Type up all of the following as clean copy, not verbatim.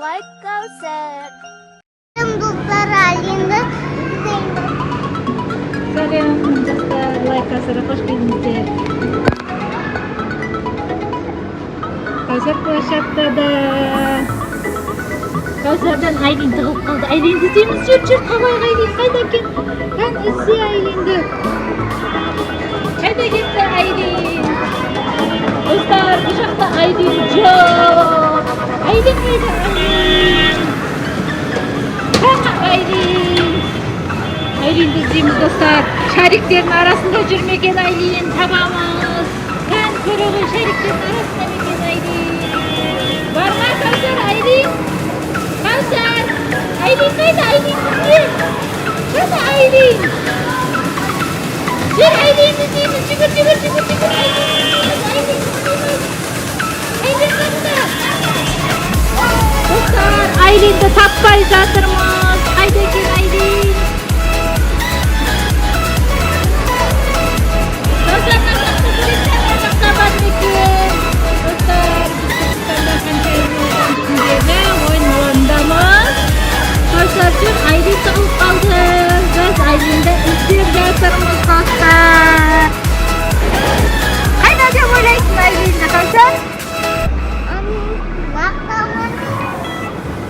Лайк Кәусар. Достар, Алинді іздейміз. Сәлем, достар, Лайк Кәусарға қош келдіңіздер. Кәусар площадкада. Кәусардан Айлин тығылып қалды. Айлинді іздейміз. Жүр, жүр, табайық. Айлин қайда екен? Кән, ізде Айлинді. Қайда кетті Айлин? Достар, бұл жақта Айлин жоқ. Айлин қайда? Айлин. Қане Айлин? Айлинді іздейміз, достар. Шариктердің арасында жүр ме екен Айлин? Табамыз. Кән, көре ғой, шариктердің арасында ма екен Айлин? Бар ма, Кәусар, Айлин? Кәусар! Айлин қайда? Айлин ізде. Қане Айлин? Жүр, Айлинді іздейміз. Жүгір, жүгір, жүгір, жүгір. Айлинді іздейміз. Айлинді іздейміз. Айлин қайда? Достар, Айлинді таппай жатырмыз. Қайда екен Айлин? Достар, мына жақта көрейік, ана жақта бар ма екен? Достар, біз Түркістанда Қанша ішіндегі ойын алаңындамыз. Кәусар, жүр, Айлин тығылып қалды. Біз Айлинді іздеп жатырмыз, достар. Қайда деп ойлайсың Айлинді, Кәусар? Мақтауын.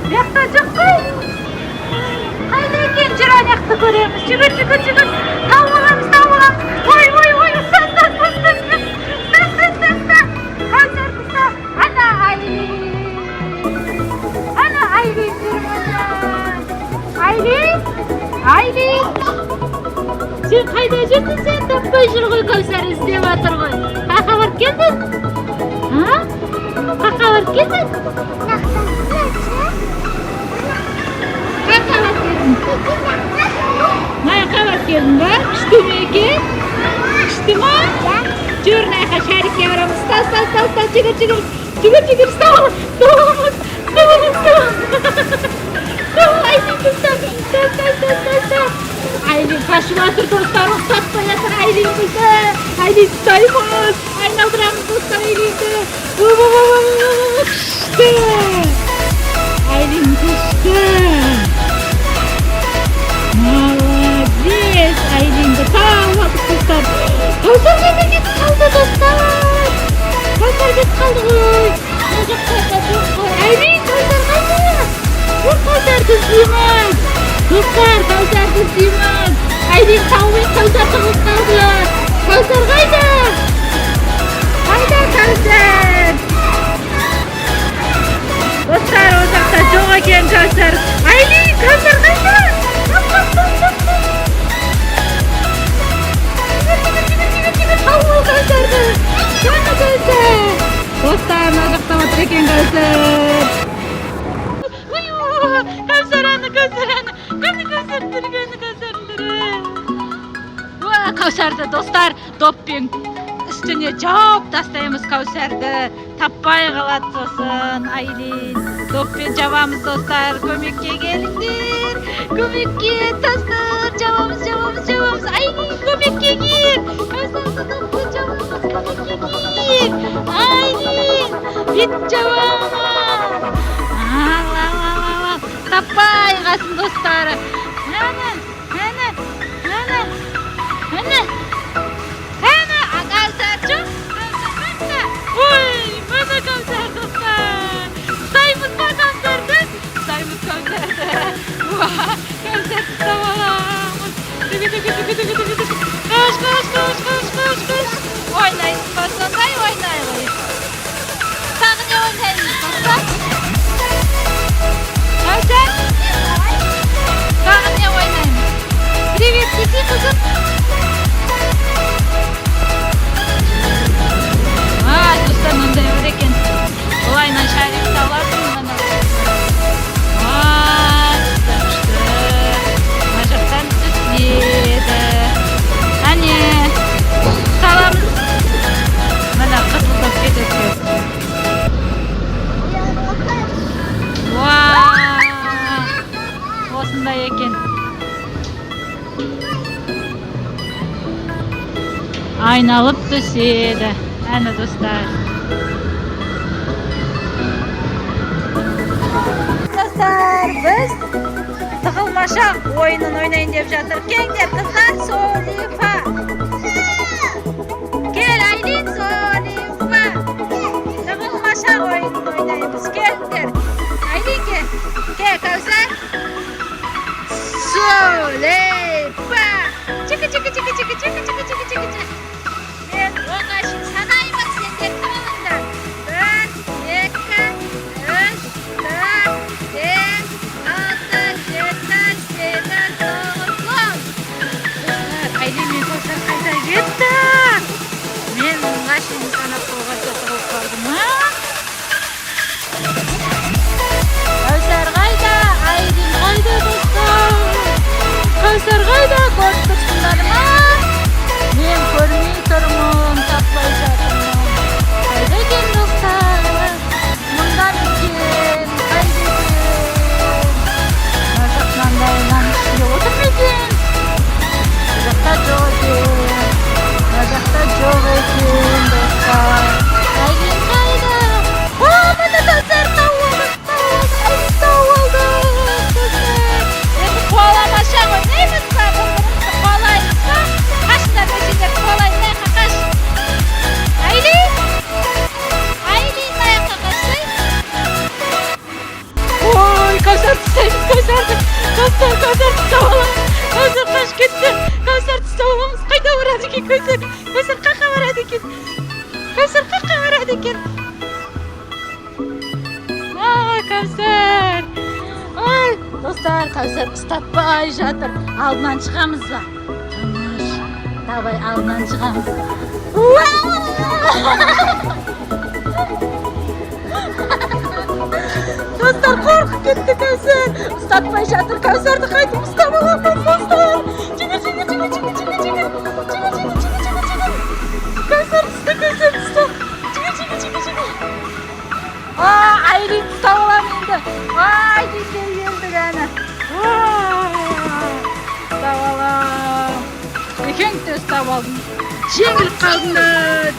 Бұл жақта жоқ қой. Қайда екен? Жүр, ана жақты көреміз. Жүгір, жүгір, жүгір. Тауып аламыз, тауып аламыз. Ой, ой, ой, ұста, ұста, ұста, ұста, ұста, ұста, ұста, ұста, ұста. Кәусар, ұста. Ана Айлин. Ана Айлин жүр мына. Айлин, Айлин. Сен қайда жүрсің, сен таппай жүр ғой, Кәусар іздеп жатыр ғой. Қаяққа барып келдің? А? Қаяққа барып келдің? Қаяққа барып келдің? Мына жаққа барып келдің ба? Күшті ме екен? Күшті ма? Жүр, мына жаққа шарикке барамыз. Ұста, ұста, ұста, ұста, жүгір, жүгір, жүгір, жүгір, ұстап ал, ұстап аламыз, ұстап аламыз, ұстап аламыз. Айлинді ұста, ұста, ұста, ұста, ұста, ұста. Айлин қашып жатыр, достар, ұстатпай жатыр Айлин бізді. Айлин ұстаймыз, айналдырамыз, достар, Айлинді. Күшті. Айлин күшті. Молодец! Айлинді тауып алдық, достар. Кәусар қайда кетіп қалды, достар? Кәусар кетіп қалды ғой. Мына жақта жоқ қой. Айлин, Кәусар қайда? Жүр, Кәусарды іздейміз. Достар, Кәусарды іздейміз. Айлин тауып еді, Кәусар тығылып қалды. Кәусар қайда? Қайда Кәусар? Достар, ол жақта жоқ екен Кәусар. Айлин, Кәусар қайда? Қаш, қаш, қаш, қаш, қаш. Жүгір, жүгір, жүгір, жүгір, жүгір, тауып ал Кәусарды. Қане Кәусар? Достар, мына жақта отыр екен Кәусар. Ой, Кәусар ана, Кәусар ана. Қане Кәусардың түрі, қане Кәусардың түрі. Уа, Кәусарды, достар, доппен үстіне жауып тастаймыз Кәусарды. Таппай қалады сосын Айлин. Доппен жабамыз, достар. Көмекке келіңдер. Көмекке, достар. Жабамыз, жабамыз, жабамыз. Айлин, көмекке кел. Кәусарды доппен жабамыз. Көмекке кел. Айлин, бетін жабамыз. Ал, ал, ал, ал, ал. Таппай қалсын, достар. Әне, әне, әне, әне. Әне, а Кәусар жоқ. Кәусар қайда? Ой, міне Кәусар, достар. Ұстаймыз ба Кәусарды? Ұстаймыз Кәусарды. Уа, Кәусарды ұстап аламыз. Түгі, түгі, түгі, түгі, түгі, түгі. Қаш, қаш, қаш, қаш, қаш, қаш. Ойнайсың ба сондай? Ойнай ғой. Тағы не ойнаймыз, достар? Кәусар? Тағы не ойнаймыз? Привет десей, қызым. А, достар, мындай бар екен. Былайынан шарик саласың, мына. А, достар, күшті. Мына жақтан түседі. Әне, саламыз. Міне, қызыл доп кетеді қазір. Уа, осындай екен. Айналып түседі. Әне, достар. Біз тығылмашақ ойынын ойнайын деп жатыр. Келіңдер, қыздар, солифа. Кел, Айлин, солифа. Тығылмашақ ойынын ойнаймыз. Келіңдер. Айлин, кел. Кел, Кәусар. Солифа. Чики, чики, чики, чики, чики, чики, чики, чики, чики. Мен онға шейін санаймын, сендер тығылыңдар. Бір, екі, үш, төрт, бес, алты, жеті, сегіз, тоғыз, он. Достар, Айлин мен Кәусар қайда кетті? Мен онға шейін санап болғанша тығылып қалдым, а? Кәусар қайда? Айлин қайда, достар? Кәусар қайда? Көріп тұрсыңдар ма? Мен көрмей тұрмын, таппай жатырмын. Қайда екен, достар? Мұнда ма екен? Қайда екен? Мына жақ мынандай, мынаның ішінде отыр ма екен? Бұл жақта жоқ екен. Мына жақта жоқ екен, достар. Айлин қайда? О, міне, достар, тауып алдық, тауып алдық, Айлин, тауып алдық, достар. Енді қуаламашақ ойнаймыз ба? Бір бірімізді қуалаймыз ба? Қашыңдар, мен сендерді қуалайын, мына жаққа қаш. Айлин! Айлин, мына жаққа қашсай. Ой, Кәусарды ұстаймыз, Кәусарды. Достар, Кәусарды ұстап аламыз. Кәусар қашып кетті. Кәусарды ұстап аламыз. Қайда барады екен Кәусар? Кәусар қаққа барады екен? Кәусар қаққа барады екен? А, Кәусар. Ой, достар, Кәусар ұстатпай жатыр. Алдынан шығамыз ба? Тамаш. Давай алдынан шығамыз. Уа! Достар, қорқып кетті Кәусар. Ұстатпай жатыр. Кәусарды қайтып ұстап аламыз, достар. Жүгір, жүгір, жүгір, жүгір, жүгір, жүгір. Жүгір, жүгір, жүгір, жүгір, жүгір. Кәусар түсті, Кәусар түсті. Жүгір, жүгір, жүгір, жүгір. А, Айлин ұстап аламын енді. Айлинге келдік әні. Ұстап алам. Екеуіңді де ұстап алдым. Жеңіліп қалдыңдар.